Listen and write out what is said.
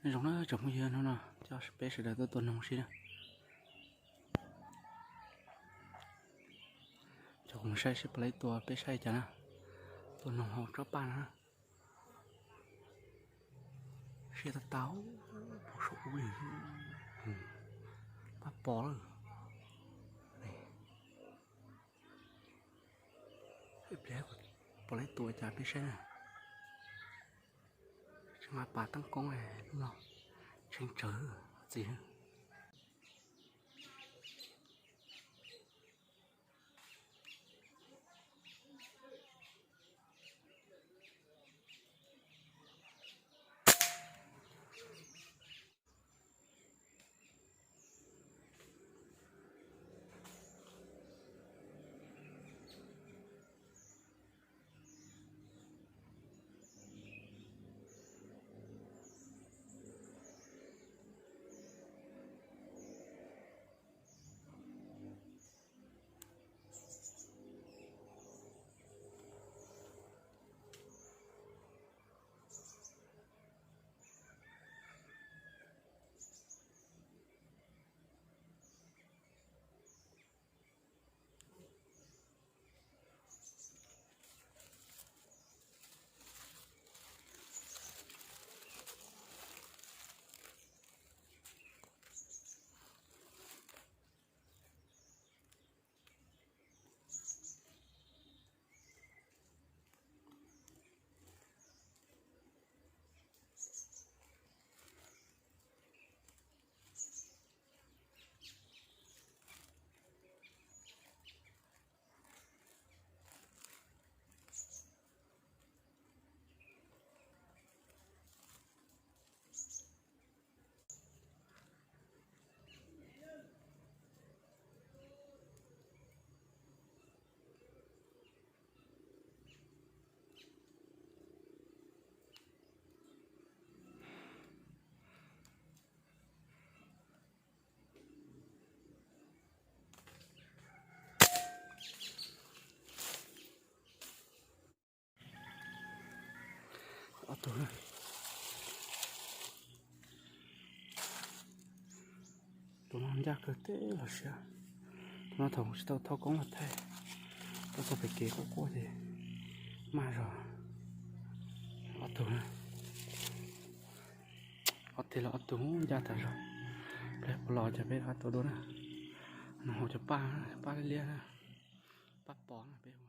Nyob zoo na tsoom phooj ywg, hnub no coj peb sawv daws tuaj tua noog sib na. Coj kuv mus saib seb puas laib tua, peb saib cas na. Tua noog hauv tsob paj no na. Siab tag tag, pom saum ub li. Paj pos lawm. Ib pliag puas laib tua cas peb saib na. Tseem mas pas teeb koob lub no, tshee tsawv txiv. Ob tug, tus no ncaj kawg teb los siab. Tus no thaum tsis tau thauj koob los thaij, tuaj txog pem kev quaj quaj ces maj zog. Ob tug, ob teg los ob tug ncaj tas zog. Pliag puas los ces peb rov qab tua dua na. Noog hauv cov paj, paj liab liab na, paj pos na peb hu.